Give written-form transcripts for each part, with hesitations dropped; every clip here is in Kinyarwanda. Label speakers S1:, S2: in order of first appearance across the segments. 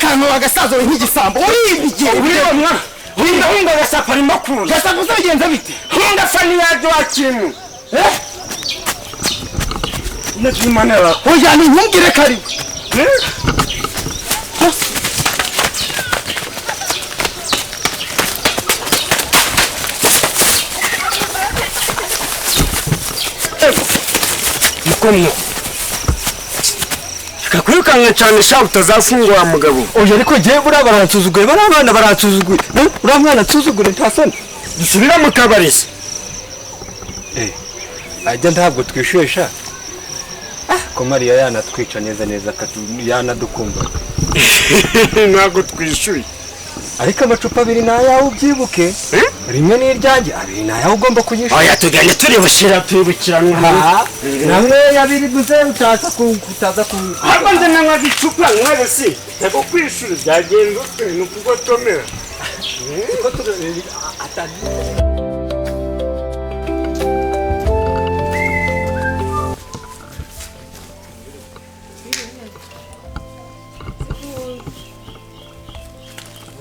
S1: Urirukanka wagasaza we nk'igisambo. Uribye.
S2: Uriya mwana. Hunga hunga gasapa arimo kuza.
S1: Gasapa uzabigenza bite?
S2: Hunga sa niyajya wakintu. Eh? Ndazimana.
S1: Oya ni ntumbwire kari.
S2: Mukomwo. Kakwirukanka cyane sha utazafungura mugabo.
S1: Oya ariko ngewe buriya baransuzuguye, bariya bana baransuzuguye. Uriya mwana ansuzugure nta soni.
S2: Dusubira mu kabari se.
S3: Ajya ntabwo twishyuye sha. Ko Mariya yanatwica neza neza yanadukumva.
S2: Ntabwo twishyuye.
S3: Ariko amacupa abiri ni ayawe ubyibuke. Rimwe ni iryanjye, abiri ni ayawe ugomba kuyishyura.
S2: Oya tugende turi bushira twibukiranwa.
S3: Namwe abiri guze utaza ku utaza ku.
S2: Ariko nze nanywa icupa nywere si. Ndako kwishyura byagenze ute ni ukugotomera.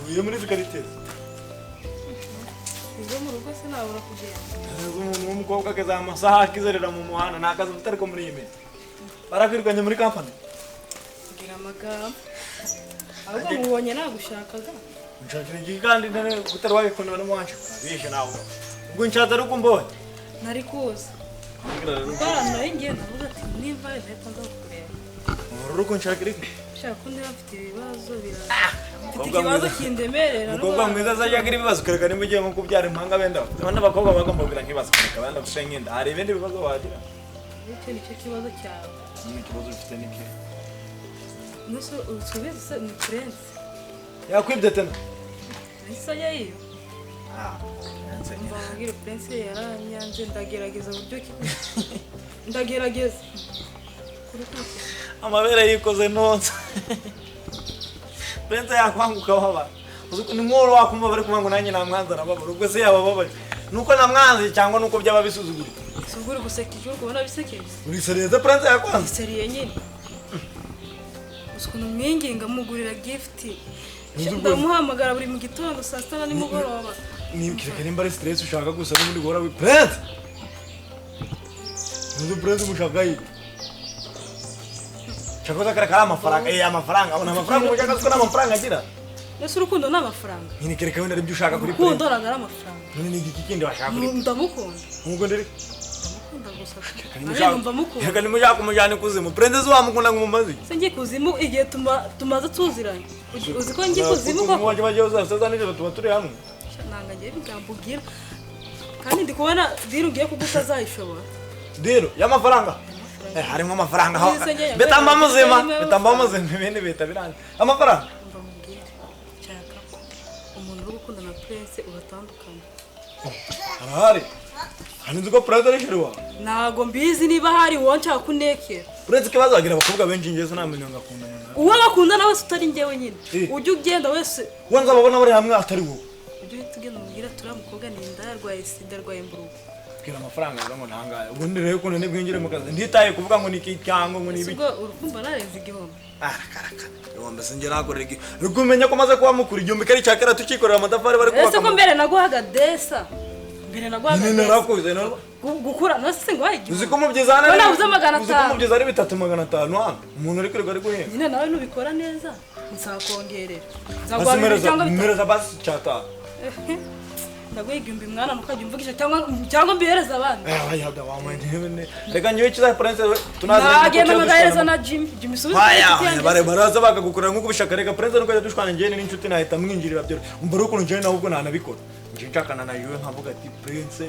S4: Uvuye muri zikarite.
S5: Izo mu rugo sinabura kugenda.
S4: Umuntu w'umukobwa akaza amasaha akizerera mu muhanda nta kazi ufite ariko muri iyi minsi. Barakwirukanye muri company.
S5: Ngira amagambo. Ahubwo mubonye nagushakaga.
S4: Nshakira iki kandi utari wabikunda n'umuwanshi. Bishe nawe. Ubwo nshatse ariko umbonye.
S5: Nari kuza. Bara ngiye ndavuga ati nimba ndahita nza kukureba.
S4: Uruko nshakira iki?
S5: Shaka ko ndeba mfite ibibazo bira. Mfite ikibazo kindemerera.
S4: Umukobwa mwiza azajya agira ibibazo kereka nimba ugiye nko kubyara impanga benda. Abandi abakobwa bagomba kugira nk'ibibazo kereka abandi gusenya inda. Hari ibindi bibazo wagira.
S5: Icyo nicyo kibazo cyawe.
S4: Ni ikibazo ufite niki?
S5: Nuse usubize ni Prince.
S4: Yakwibye tena.
S5: Prince ajya yiyo.
S4: Ah, Prince.
S5: Mbabwira Prince yaranyanze ndagerageza buryo ki. Ndagerageza.
S4: Amabere yikoze nonse. Prince yakwanguka baba. Ni nk'uwo wakumva bari kumva ngo nanjye namwanza nababara. Ubwo se yaba babaje. Nuko namwanze cyangwa nuko byaba bisuzugura.
S5: Sugura guseka ijuru kubona bisekeje.
S4: Uri seriye Prince yakwanze?
S5: Seriye nyine. Ukuntu mwinginga mugurira gift. Ndamuhamagara buri mu gitondo saa sita na nimugoroba.
S4: Ni kireka nimba ari stress ushaka gusa n'ubundi guhora wi Prince. Nzi Prince mushaka yi. Chakoza kare kara amafaranga, amafaranga, abona amafaranga umushaka ko n'amafaranga agira.
S5: Nese urukundo n'amafaranga.
S4: Nyine kereka wenda ari byo ushaka kuri Prince.
S5: Urukundo nagara amafaranga.
S4: None ni iki kindi washaka kuri?
S5: Ndamukunda.
S4: Nkuko ndiri?
S5: Ndamukunda gusa. Ariko ndamukunda.
S4: Reka nimushaka kumujyana ikuzimu. Prince zo wamukunda ngo umumaze.
S5: Se ngiye kuzimu igihe tumaze tuziranye. Uzi ko ngiye kuzimu koko.
S4: Waje baje uzasaza nijoro tuba turi hamwe.
S5: Nanga ngiye bigambo ugira. Kandi ndi kubona diri ugiye kugutazayishobora.
S4: Diro y'amafaranga. Harimo amafaranga aho. Bitamba muzima, bitamba muzima ibindi bita biranze. Amafaranga.
S5: Nshaka ko umuntu uri gukunda na Prince ubatandukanye.
S4: Arahari. Hani nzi ko Prince ari shiri wawe.
S5: Ntago mbizi niba hari uwo nshaka kunekera.
S4: Prince kibazo agira abakobwa benshi ngiye sinamenya ngakunda.
S5: Uwo bakundana wese utari njyewe nyine. Ujye ugenda wese.
S4: Uwo nzababona bari hamwe atari wowe.
S5: Ujye uhita ugenda umubwira turiya mukobwa ni inda yarwaye sida arwaye imburugu.
S4: Kira amafaranga ngo ntangaye. Ubundi rero ukuntu nibwinjire mu kazi nditaye kuvuga ngo niki cyangwa ngo nibi.
S5: Ubwo urukumva narenze igihombo.
S4: Karaka. Igihombo sinjye nakorera iki. Rukumenya ko maze kuba mukuru igihombo kari cyakera tukikorera amatafari bari kubaka.
S5: Ese ko mbere naguhaga desa. Mbere naguhaga desa.
S4: Nyine narakuze no.
S5: Gukura no se ngo wayigiye.
S4: Uzi ko mubyiza hano.
S5: Nabuze 500.
S4: Uzi ko mubyiza ari 3,500 hano. Umuntu ari kwirirwa ari guhinga.
S5: Nyine nawe nubikora neza nzakongerera. Nzaguha cyangwa bitatu.
S4: Mpereza basi cyata.
S5: Ndaguha igihumbi mwana nukajya umvugisha cyangwa mbihereza abandi.
S4: Oya wamwe. Reka ngiye kiza Prince tunaza.
S5: Nagenda nkagahereza na Jimmy. Jimmy subiza.
S4: Oya bare baraza bakagukorera nkuko ubishaka reka Prince nukajya dushwana ngiye n'inshuti nahita mwinjirira byo. Umva rero ukuntu ngiye nawe ubwo ntanabikora. Ngiye nshakana na yewe nkavuga ati Prince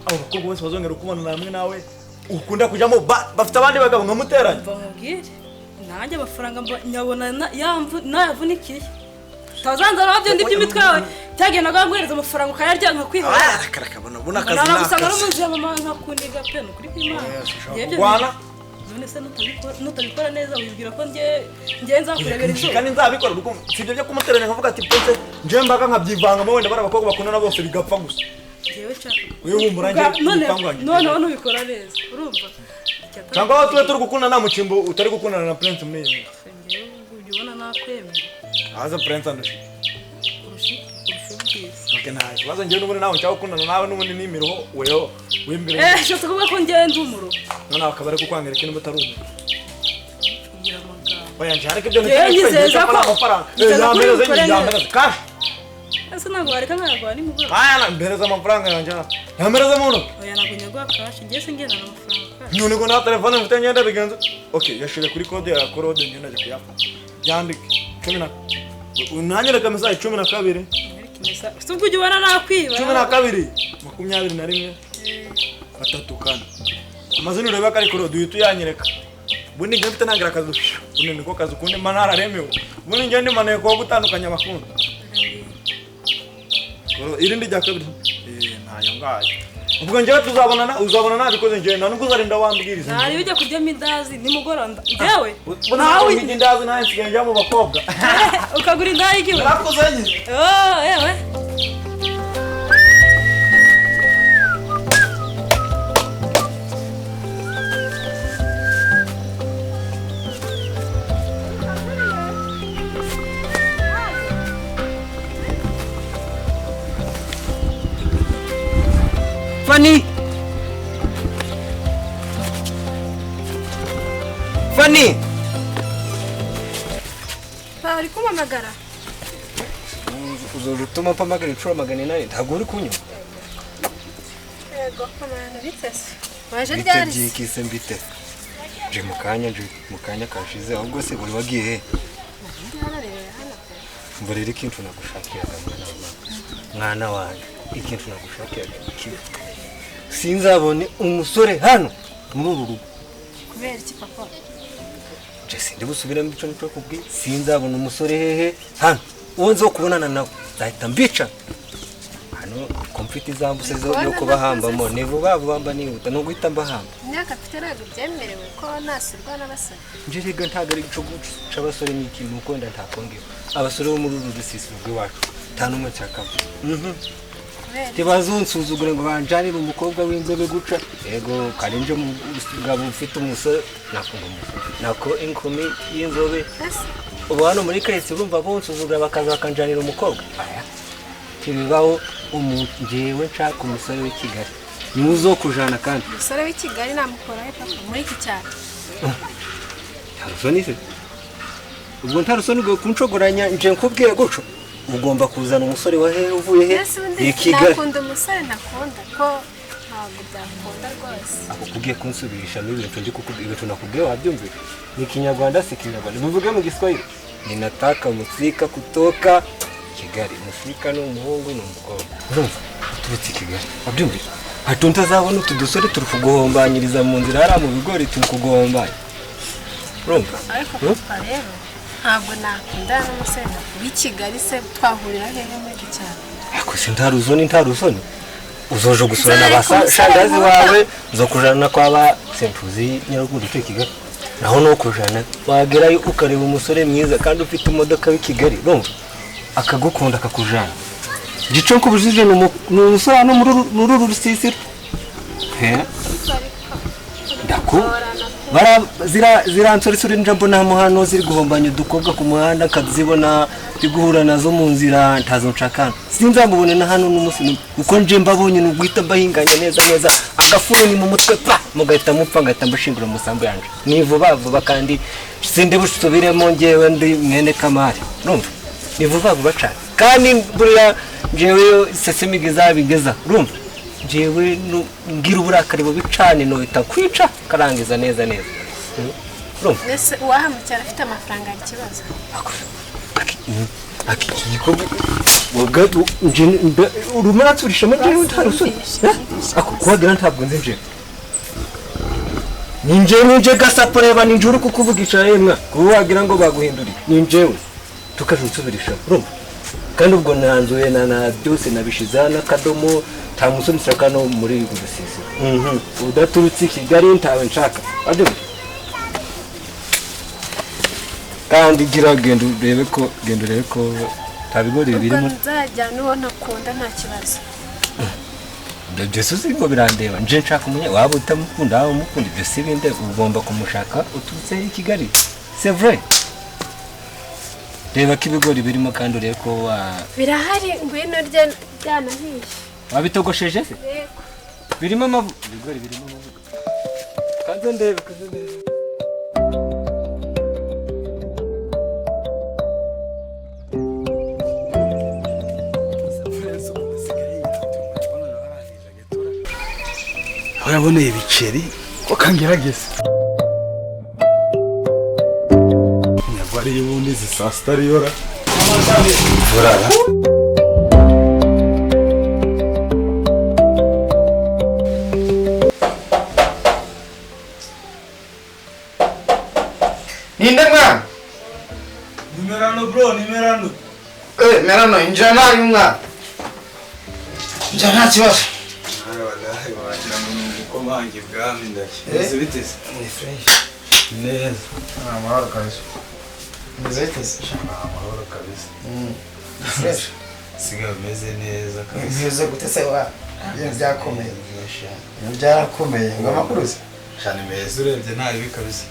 S4: abo bakobwa bose bazongera kubana namwe nawe ukunda kujyamo bafite abandi bagabo nkamuteranya.
S5: Mva nkubwire. Nanjye amafaranga nyabona nayavunikiye. Tazanza nabyo ndi by'imitwe yawe. Cyagenda ngaguhereza amafaranga ukayarya nkakwihora.
S4: Karakabona ubona akazi
S5: naka. Nagusanga no munzi ya mama nkakuniga pe no kuri kwimana.
S4: Rwana.
S5: None se nutabikora neza wibwira ko ngiye nzakurebera izuba.
S4: Kandi nzabikora uruko sibyo byo kumuteranya nkavuga ati Prince nje mbaga nkabyivangamo wenda bara abakobwa bakundana bose bigapfa gusa.
S5: Ngewe cyaka.
S4: Uyu wumura nge
S5: none nubikora neza urumva.
S4: Cyangwa aho tube turi gukundana nta mucimbo utari gukundana na Prince muri iyi.
S5: Ngewe ubwo ubona nakwemera.
S4: Aza Prince andusha.
S5: Urusha ubwiza.
S4: Okay, nta kibazo njyewe n'ubundi nawe nshaka gukundana nawe n'ubundi n'imiruho weho w'imbere.
S5: Ushatse kuvuga ko njyewe ndi umuruho.
S4: None akaba ari kukwangira ko niba utari umuruho.
S5: Ugira amagambo.
S4: Oya njye ariko ibyo
S5: Njyewe nyizeza ko
S4: amafaranga.
S5: nyizeza ko uri
S4: Yampereza
S5: bukore neza.
S4: yampereza cash.
S5: Ese ntabwo wareka nkayaguha nimugoroba.
S4: Aya mpereza amafaranga yanjye. Yampereza muntu.
S5: Oya ntabwo nyaguha cash, njye singendana amafaranga cash.
S4: None ko nta telefone mfite ngenda bigenza. Okay, yashire kuri code ya korode ngenda ajya kuyafata. Yandike 10 na unanyereka message 12.
S5: Si ubwo ujya ubona nakwiba.
S4: 12 21 3 4. Amazina ureba ko ari korode uhita uyanyereka. Ubundi njye mfite ntangira akazi. Ubundi niko kazi ukundi mba nararemewe. Ubundi njye ndimanuye kuba gutandukanya abakunda. Irindi rya kabiri. Ntayo ngayo. Ubwo njyewe tuzabonana uzabona nabikoze njyewe nta nubwo uzarinda wambwiriza.
S5: Ntari bijya kuryamo indazi nimugoroba njyewe.
S4: Nawe indazi nawe nsigaye njya mu bakobwa.
S5: Ukagura indayi igiwe.
S4: Narakoze nyine.
S5: Oh, ewe.
S1: Fanny! Fanny!
S6: Bari kumpamagara.
S3: Uzoje utuma mpamagara inshuro 800 ntabwo uri kunywa.
S6: Yego, amana bitese. Waje ryari?
S3: Byikise mbite. Nje mukanya kashize ahubwo se uri wagiye he? Mborera ikintu nagushakiraga mwana wawe. Mwana wanjye, ikintu nagushakiraga kibi. Sinzabone umusore hano muri uru rugo.
S6: Kubera iki papa?
S3: Nje sindi busubiremo ico nico kubwi. Sinzabona umusore hehe hano. Uwo nzo kubonana nawe nzahita mbica. Hano komfiti zambuse zo yo kubahambamo ni vuba vuba mba nihuta no guhita mbahamba.
S6: Imyaka mfite ntabwo byemerewe ko nasurwa n'abasore.
S3: Nje rega ntago ari ico guca abasore ni ikintu uko nda ntakongera. Abasore bo muri uru rusisiro rw'iwacu nta n'umwe nshakamo. Tibazunsuzugure ngo banjanire umukobwa w'inzobe guca. Yego karinje mugabo ufite umusore nakumva umusore nako inkumi y'inzobe. Ubu hano muri Keretse urumva bonsuzugura bakaza bakanjanira umukobwa. Aya tibibaho umuntu njewe nshaka umusore w'i Kigali. Nimuzo kujana kandi.
S6: Umusore w'i Kigali namukora he papa muri iki cyaro?
S3: Ntarusoni se? Ubwo ntarusoni ubwo kunshogoranya nje nkubwiye guco. Ugomba kuzana umusore wa he uvuye he? I Kigali.
S6: Nakunda umusore ntakunda ko ntabwo byakunda rwose.
S3: Ako kugiye kunsubirishamo ibintu ndi kukubwira ibintu nakubwiye wabyumvise. Ni Kinyarwanda si Kinyarwanda. Muvuge mu Giswahili. Ninataka musika kutoka Kigali. Musika ni umuhungu ni umukobwa. Urumva? Uturutse i Kigali. Wabyumvise? Hato ntazabona utu dusore turi kuguhombanyiriza mu nzira hariya mu bigori turi kuguhombanya. Urumva?
S6: Ariko papa rero ntabwo nakundana n'umusore w'i Kigali se twahurira hehe muri iki cyaro?
S3: Ako si ntaruzoni ntaruzoni. Uzoje gusura na bashangazi wawe nzokujana kwa ba Sentuzi Nyaruguru utuye Kigali. Naho no kujana wagerayo ukareba umusore mwiza kandi ufite imodoka w'i Kigali urumva akagukunda akakujana. Gico nkubujije ni umusore hano muri uru rusisiro. He? Ndako bara ziransoresore njambo nta muhano ziri guhombanya udukobwa ku muhanda akazibona guhura nazo mu nzira ntazo nshakana. Sinzamubone na hano n'umunsi uko nje mbabonye n'uguhita mbahinganya neza neza agafuni ni mu mutwe pa mugahita mupfa ngahita mbashingura mu sambu yanje. Ni vuba vuba kandi sindi busubiremo ngewe ndi mwene Kamari. Urumva? Ni vuba vuba cyane. Kandi buriya njewe sesemigeza bigeza. Urumva? Jewe ngira uburakari bubi cyane no itakwica karangiza neza neza. Urumva?
S6: Nese uwahamucyara afite amafaranga ari kibazo.
S3: Aki wagatu nje urumara turishamo njewe ntarusoni. Ako kuwagira ntabwo nzi nje. Ninje ninje gasaporeba ninje uri kukuvugisha yemwa kuwagira ngo baguhinduriye. Ninjewe tukajusubirisha. Urumva? Kandi ubwo nanzuye na byose nabishiza n'akadomo nta musore nshaka no muri rusisiro. Udaturutse Kigali ntawe nshaka. Wabyumva? Kandi gira genda urebe ko nta bigori birimo.
S6: Nzajya n'uwo ntakunda nta kibazo.
S3: Ibyo si ngo birandeba nje nshaka umunye waba utamukunda waba umukunda ibyo si binde ugomba kumushaka uturutse i Kigali. C'est vrai. Reba ko ibigori birimo kandi urebe ko wa
S6: Birahari ngwino rye byanahiye.
S3: Wabitogosheje se?
S6: Yego.
S3: Birimo amavuta. Ibigori birimo amavuta. Kanze ndebe, kanze ndebe.
S1: Aho yaboneye ibiceri ko kangerageza. Nyagwari y'ubundi zisa sitariyora. Burara.
S7: Ninde mwana?
S4: Ni Merano bro, ni Merano.
S7: Merano, injira nabi mwana. Injira nta kibazo.
S1: Wallahi wagira ngo ni ubukomange bwami ndaki. Biteze?
S7: Ni fresh.
S1: Neza.
S7: Amahoro kabisa. Meze biteze?
S1: Amahoro kabisa.
S7: Fresh.
S1: Siga meze neza kabisa.
S7: Meze gute se wa? Ibintu byakomeye. Ibintu byarakomeye. Ngo amakuru se?
S1: Cyane meze urebye nta bibi kabisa.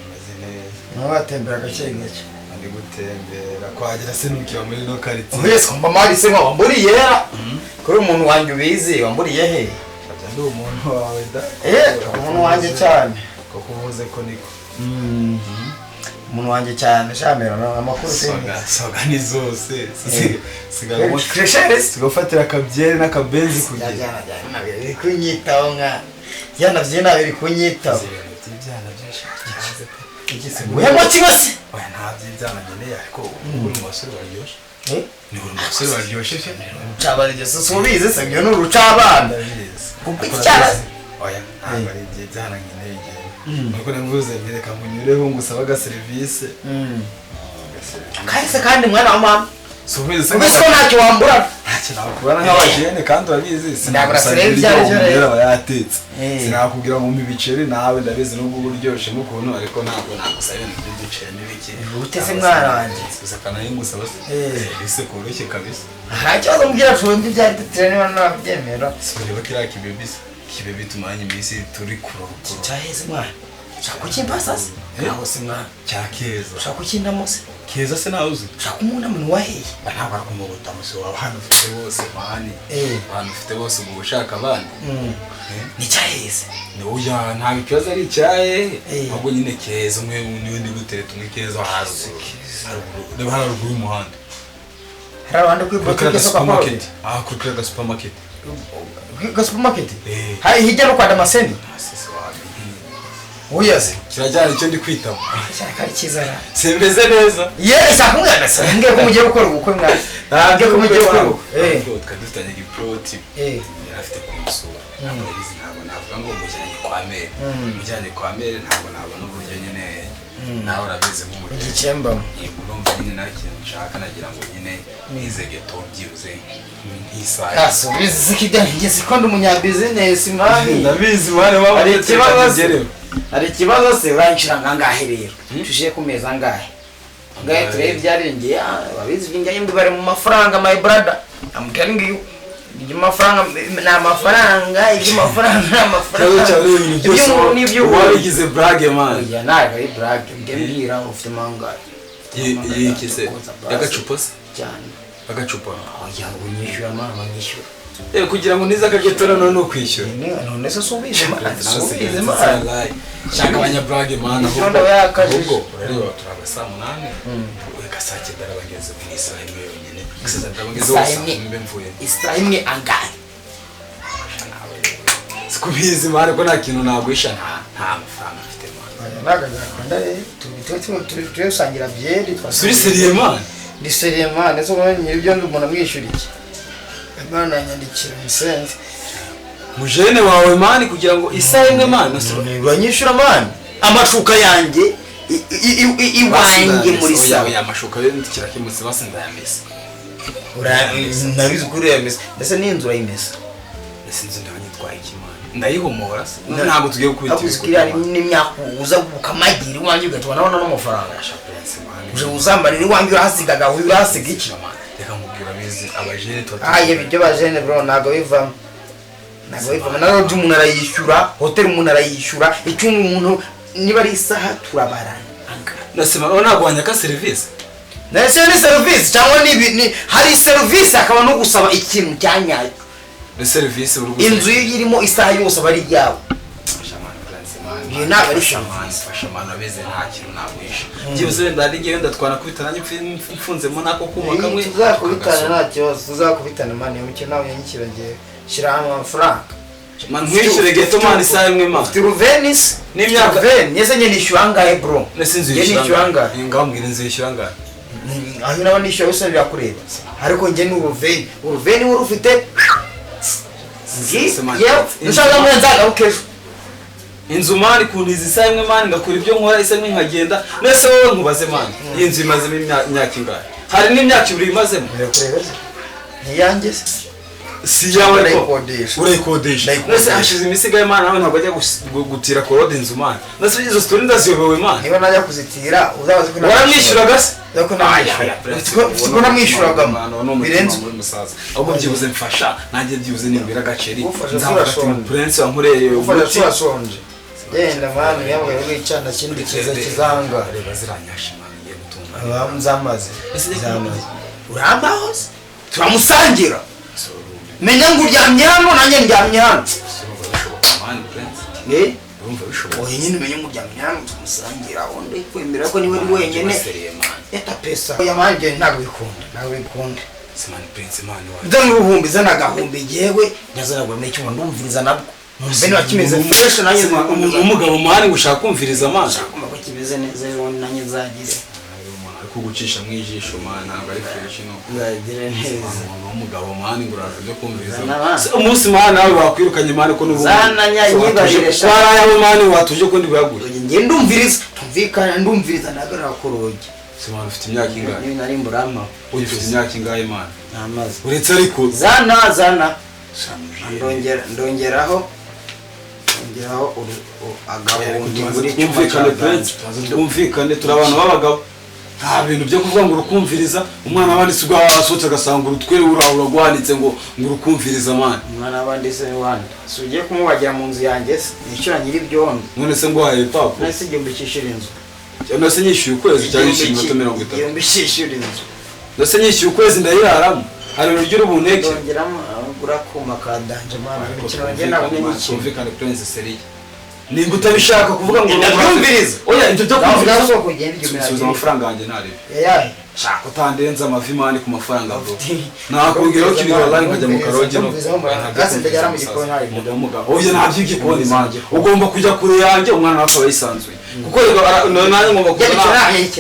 S1: Meze neza.
S7: Nawe watembera gake gake.
S1: Ndi gutembera kwagira se nukiba muri no quartier.
S7: Wese kumba mari se nko wamburiye. Kuri umuntu wanjye ubizi wamburiye he?
S1: Ndi umuntu wawe da.
S7: Umuntu wanjye cyane.
S1: Koko uvuze ko niko.
S7: Umuntu wanjye cyane shamera amakuru se.
S1: Soga ni zose. Siga
S7: fresheres
S1: sigafatira akabyere n'akabenzi kugira.
S7: Byana biri kunyitaho nka. Byana byina biri kunyitaho.
S1: Byana byinshi cyaze pe.
S7: Wemo kimwe se?
S1: Oya nta by'ibyana nkeneye ariko uri mu basore baryoshye. Ni uri mu basore baryoshye pe.
S7: Ucabana se subize se byo ni urucabana. Kuko icyara.
S1: Oya ntabwo ari iby'ibyana nkeneye igihe. Nuko navuze ntereka munyureho ngusaba aga service.
S7: Kahise kandi mwana wa mama.
S1: Subize se.
S7: Ubise ko ntacyo wambura.
S1: Ntacyo nakubara nk'abajene kandi urabizi.
S7: Sinabura serivisi
S1: ibyo aba yatetse. Sinakubwira ngo mbi biceri nawe ndabizi nubwo uburyoshye n'ukuntu ariko ntabwo nagusaba ibintu by'uduceri n'ibiki.
S7: Utese mwana wanjye.
S1: Gusa kanaye ngusaba serivisi koroshye kabisa.
S7: Nta kibazo mbwira cumbi byari dutere niba nabyemera.
S1: Sureba kiriya kibebi se. Kibebi tumaranye iminsi turi kurorokoro.
S7: Cyaheze mwana. Ushaka kukimpasa se? Ntaho se mwana.
S1: Cya Keza.
S7: Ushaka kukindamo se?
S1: Keza se nawe uzi?
S7: Ushaka umuntu waheye?
S1: Ntabwo ari kumubuta musi wawe hano ufite bose mani. Abantu ufite bose ubu ushaka abandi.
S7: Ni cyaheze.
S1: Oya ntabwo ikibazo ari icyahe. Ahubwo nyine Keza umwe niwe ndi gutereta umwe Keza haruguru. Reba haruguru y'umuhanda.
S7: Hari abandi kuri boutique
S1: supermarket. Ah kuri kiriya supermarket.
S7: Ga supermarket? Hari hirya no kwa Damascene? Uyaze.
S1: Kirajyana icyo ndi kwitaba.
S7: Cyane kari kizara.
S1: Simeze neza.
S7: Yes, akumwana se. Ngiye ko mugiye gukora ubukwe mwana. Ngiye ko mugiye gukora ubukwe.
S1: Twari dufitanye igiproti. Yari afite kumusura. Ntabwo yabizi ntabwo navuga ngo mujyanye kwa mere. Mujyanye kwa mere ntabwo nabona uburyo nyine nawe urabizi nk'umugeni.
S7: Igicembamo.
S1: Yego urumva nyine nta kintu nshaka nagira ngo nyine nize geto byibuze nk'isaha.
S7: Asubize ikijyanye ko ndi umunyabizinesi mani.
S1: Ndabizi mani waba
S7: Hari ikibazo. Hari ikibazo se uranshira ngangahe rero? Tushiye ku meza angahe? Angahe turebe byarengeye ababizi by'injya yimbi bari mu mafaranga my brother. I'm telling you. Iby'amafaranga ni amafaranga, iby'amafaranga ni amafaranga.
S1: Ibyo
S7: n'ibyo
S1: wabigize brage man.
S7: Oya ntabwo ari brage, mbwira ufite mangahe.
S1: Yiki se? Agacupa se?
S7: Cyane.
S1: Agacupa.
S7: Oya unyishyura mama unyishyura.
S1: Kugira ngo nize akagetora none ukwishyura.
S7: None se subize man, subize man.
S1: Shaka abanyabrage man
S7: ahubwo.
S1: Ahubwo urareba turaba saa 8. Reka saa 9 arabageze mu isaha imwe yonyine. Gusa ndabageze hose mbe mvuye.
S7: Isaha imwe angahe?
S1: Sikubizi man ko nta kintu nagwisha nta mafaranga mfite man.
S7: Ntabwo nakunda rero turi tusangira byeri
S1: Suri seriye man.
S7: Ndi seriye man, ese ubonye ibyo ndi umuntu amwishyura iki? Imana yanyandikira umusenzi.
S1: Mujene wawe mani kugira ngo isaha imwe mani
S7: uranyishyura mani amashuka yanjye iwanjye muri sawa.
S1: Oya amashuka yo kirakemutse basi ndayamesa.
S7: Nabizi kuri uyamesa ndetse n'inzu urayimesa.
S1: Ese inzu ndabanyitwaye iki mani? Ndayihomora se ntabwo tugiye gukubita
S7: ibikuta. N'imyaka uza ukamagira iwanjye ugatuma nabona n'amafaranga. Uje uzambarira iwanjye urahasiga urahasiga iki?
S1: Reka nkubwira abizi abajene tuba.
S7: Aye ibyo bajene bro ntabwo bivamo. Ntabwo bivamo na lodge umuntu arayishyura, hotel umuntu arayishyura, icumbi umuntu niba ari isaha turabarana.
S1: Nasema ntabwo wanyaka service.
S7: Nese ni service cyangwa ni hari service akaba no gusaba ikintu cyanyayo.
S1: Ni service uri
S7: gusaba. Inzu irimo isaha yose bari yawe. Ni ntabwo ari
S1: service. Fasha man abeze nta kintu nagwisha. Byibuze wenda ari ngewe ndatwana kubitana nanjye mfunzemo nako kuma kamwe.
S7: Tuzakubitana nta kibazo, tuzakubitana man yo nawe yanyikira ngiye. Shira amafaranga.
S1: Man nkwishyure geto man isaha imwe man.
S7: Ufite Ruvenis
S1: n'imyaka
S7: Ruven yese nye nishyura angahe bro?
S1: Nese inzu yishyura angahe? Ngaho mbwira inzu yishyura angahe?
S7: Aho nawe nishyura yose birakureba. Ariko nge ni Uruveni. Uruveni wari ufite yewe nshaka mwenzaga ukejo.
S1: Inzu mani kuntiza isaha imwe mani ngakora ibyo nkora isaha imwe nkagenda. Nese wowe nkubaze mani. Iyi nzu imazemo imyaka ingahe? Hari n'imyaka ibiri imazemo.
S7: Birakureba se? Ntiyanjye se?
S1: Si yawe urayikodesha. Nese hashize imisiga y'Imana nawe ntabwo ajya gutira korode inzu mani. Nese izo story ndaziyobewe mani.
S7: Niba najya kuzitira uzabaze ko
S1: waramwishyuraga se?
S7: Ndako namwishyura. Ko namwishyuragamo. Birenze
S1: umusaza. Ahubwo byibuze mfasha nanjye byibuze nibwira agaceri. Nzafata Prince wankoreye
S7: ufasha turashonje. Genda mani yambaye urwicana kindi kiza kizanga.
S1: Reba ziranyashe mani ngiye gutunga.
S7: Abamzamaze. Zamaze. Urambaho se? Turamusangira. Menya ngo uryamye hano nanjye ndyamye hano. Eh?
S1: Urumva bishoboka.
S7: Oya nyine menye ngo uryamye hano tumusangira onde kwemera ko niwe uri wenyene. Eta pesa. Oya manje ntabwo bikunda. Ntabwo bikunda.
S1: Simani Prince mani wawe.
S7: Ndani uruhumbi zana gahumbi jewe ndazana gwa mecyo ndumviriza nabwo. Mbene wakimeze fresh nanjye
S1: umugabo mani gushaka kumviriza mani.
S7: Shaka ko kimeze neza rero nanjye nzagire.
S1: Kugucisha mwijisho man ntabwo ari fresh no
S7: nzagire neza
S1: umugabo mani nguraza byo kumviriza umunsi mani nawe wakwirukanye mani ko n'ubu
S7: zananyanyibarisha
S1: warayaho mani watuje ko ndibagura
S7: ngiye ndumviriza tumvikana ndumviriza ndagarara kurugi
S1: se mani ufite imyaka ingahe
S7: ni nari mburama
S1: uyu ufite imyaka ingahe mani
S7: namaze
S1: uretse ariko
S7: zana ndongeraho agahumbi
S1: twumvikane Prince twumvikane turi abantu b'abagabo nta bintu byo kuvuga ngo urukumviriza umwana wabandi si ubwo wasohotse agasanga urutwe uragwanitse ngo urukumviriza mani
S7: umwana wabandi se wandi si ugiye kumubagira mu nzu yanjye se nishyura nyiri ibyondo
S1: none se ngo wahaye ibipapuro
S7: none se igihumbi cyishyura inzu
S1: none se nyishyuye ukwezi cyangwa nyishyuye iminota 30
S7: igihumbi cyishyura inzu
S1: none se nyishyuye ukwezi ndayiraramo hari ururyo urubuneke
S7: ndongeramo agura kuma ka danje mani imikino njye ntabwo nyikina
S1: twumvikane Prince seriye nimba utabishaka kuvuga ngo
S7: ndabyumviriza
S1: oya ibyo byo kumviriza
S7: soko ugenda igihumbi
S1: subiza amafaranga yanjye ntarebe
S7: yayahe
S1: shaka utandenza amavi mani ku mafaranga bro nakongeraho kibiri wallahi nkajya mu karoge no
S7: gase ndagera mu gikoni hari
S1: oya ntabyo igikoni mani ugomba kujya kure yanjye umwana wawe akaba yisanzuye kuko nanjye ngomba kuzana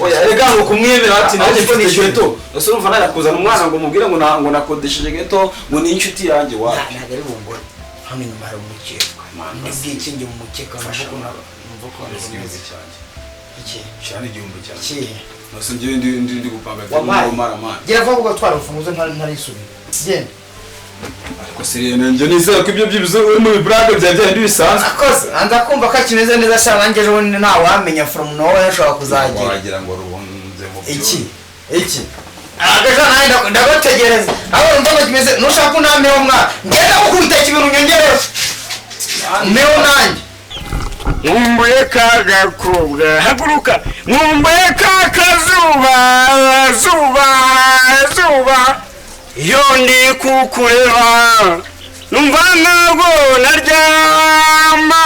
S1: oya rega ngo kumwemera ati nanjye mfite geto ese urumva najya kuzana umwana ngo mubwire ngo ngo nakodesheje geto ngo ni inshuti yanjye wapi
S7: ntabwo ari bungore hano inyuma hari umukeka ndibwikinge mu mukeka mvuko
S1: igihumbi cyanjye
S7: iki
S1: cyane igihumbi cyanjye
S7: iki
S1: nose ngiye ndi gupanga ndi mara mara
S7: gira vuba ugatwara urufunguzo ntarisubira genda
S1: ariko seriye njye nizera ko ibyo byibuze uri mu bibrage bya bya bisanzwe
S7: akoze anza kumva ko kimeze neza sha nanjye ejo nta wamenya from nowhere ashobora kuzagira
S1: wagira ngo rubunze mu byo
S7: iki agajo nanjye ndabategereza aho urumva ko kimeze nushaka unampeho mwana ngenda gukubita ikibintu nyongereho mpeho nanjye
S2: nkumbuye ka gakobwa haguruka nkumbuye ka kazuba zuba zuba iyo ndi kukureba numva ntabwo naryama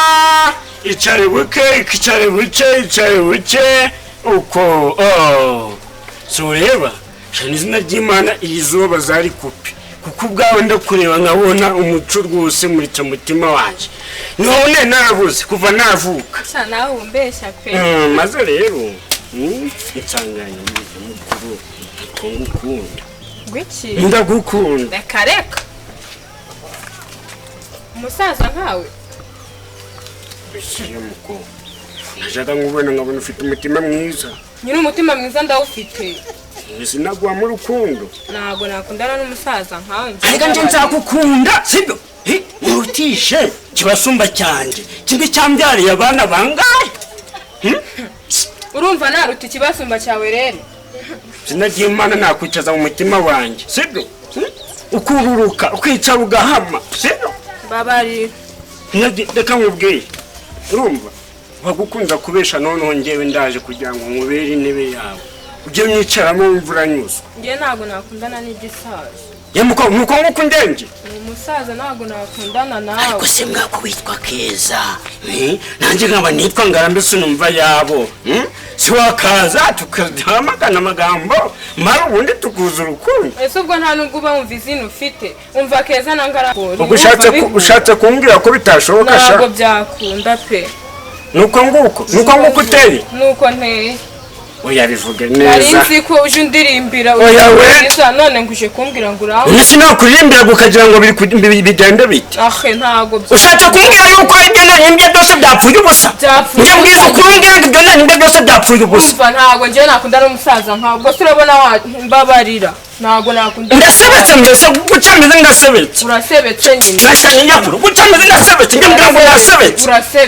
S2: icare buke icare buke icare buke uko si ureba shana izina ry'Imana iri zuba zari kupi kuko ubwawe ndakureba nkabona umuco rwose muritse umutima wanjye none narabuze kuva navuka
S6: sha nawe umbeshya pe
S2: maze rero insanganya mukuru ko ngukunda
S6: gwiki
S2: ndagukunda
S6: reka reka umusaza nkawe
S2: bisiye muko najyaga nkubona nkabona ufite umutima mwiza
S6: nyiri umutima mwiza ndawufite
S2: sinagwa mu rukundo
S6: ntabwo nakundana n'umusaza nkawe
S2: ariko nje nzagukunda sibyo urutishe kibasumba cyanjye kimwe cyambyariye abana bangahe
S6: urumva naruta ikibasumba cyawe rero
S2: sinagiye Imana nakwicaza mu mutima wanjye sibyo ukururuka ukicara ugahama sibyo
S6: babarira
S2: reka nkubwiye urumva bagukunda kubesha noneho ngewe ndaje kugira ngo nkubere intebe yawe. Ujye unyicaramo wumva uranyuzwe.
S6: Njye ntabwo nakundana n'igisaza.
S2: Ye muko nuko nguko undenje.
S6: Ni umusaza ntabwo nakundana nawe.
S2: Ariko se mwako witwa Keza, nanjye nkaba nitwa Ngarambe sinumva yabo. Si wakaza tukahamagana amagambo mara ubundi tukuza urukundo.
S6: Ese ubwo nta nubwo uba wumva izina ufite, umva Keza na Ngarambe.
S2: Ubwo ushatse kumbwira ko bitashoboka sha?
S6: Ntabwo byakunda pe.
S2: Nuko nguko, nuko nguko uteye.
S6: Nuko nteye.
S2: Oya bivuge neza.
S6: Nari nzi ko uje undirimbira neza none nguje kumbwira ngo uraho.
S2: Ni sinakuririmbira gukagira ngo bigende bite.
S6: Ahe ntago.
S2: Ushatse kumbwira yuko ibyo narimbye byose byapfuye ubusa. Njye mbwiza kumbwira ngo ibyo narimbye byose byapfuye ubusa.
S6: Umva ntago njye nakunda n'umusaza nkawe. Ubwo se urabona mbabarira. Ntago nakunda.
S2: Ndasebetse mbese guca meze ndasebetse.
S6: Urasebetse nyine.
S2: Ndashaka nyakuru guca meze ndasebetse njye mbwira ngo ndasebetse.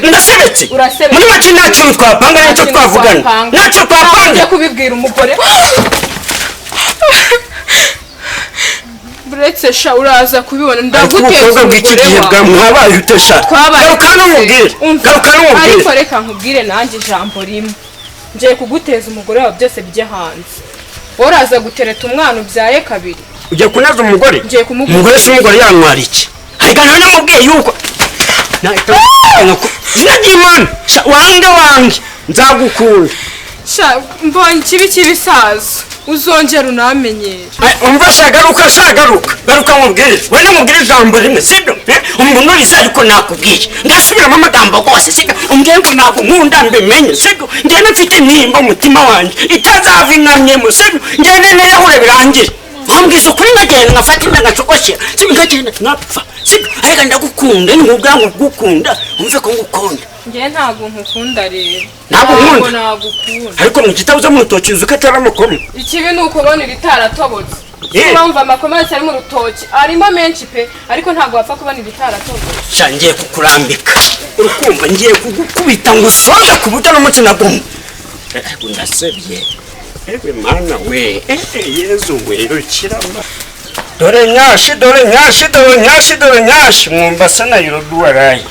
S2: Ndasebetse. Muri make nta kintu twapanga nicyo twavugana. Ntacyo twapanga.
S6: Njye kubibwira umugore. Buretse sha uraza kubibona ndaguteza umugore wawe.
S2: Mwabaye ute sha? Garuka n'umubwire. Garuka n'umubwire.
S6: Ariko reka nkubwire nanjye ijambo rimwe. Ngiye kuguteza umugore wawe byose bijye hanze. Uraza gutereta umwana ubyaye kabiri.
S2: Ugiye kunaza umugore? Umugore si umugore yantwara iki? Ariko nawe namubwiye yuko izina ry'Imana wange wange nzagukunda.
S6: Sha mbonye ikibi cy'ibisaza uzongera unamenyere.
S2: Umva sha garuka sha garuka garuka nkubwire. We namubwire ijambo rimwe sibyo? Umuntu wese ariko nakubwiye ndasubiramo amagambo rwose sibyo? Umbwiye ngo ntabwo nkunda mbimenye sibyo? Njyewe mfite intimba umutima wanjye itazava inkamyemo sibyo? Njyewe niyahure birangire. Wambwiza ukuri nkagenda nkafata inda ngacokoshera sibyo? Nkagenda nkapfa sibyo? Ariko ndagukunda nkubwira ngo ngukunda umve ko ngukunda.
S6: Njye ntabwo nkukunda rero.
S2: Ntabwo nkunda.
S6: Nagukunda.
S2: Ariko mu gitabo cyo mu rutoki uzi ko atari amakoma.
S6: Ikibi ni ukubona iritaratobotse. Urumva amakoma yose ari mu rutoki arimo menshi pe, ariko ntabwo wapfa kubona iritaratobotse.
S2: Sha ngiye kukurambika. Urukumva ngiye kugukubita ngo usonze ku buryo n'umunsi nagumye. Ndasebye. Ewe mana we, Yezu we rukirama. Dore nyashi, dore nyashi, dore nyashi, dore nyashi mwumva se na Nairobi waraye.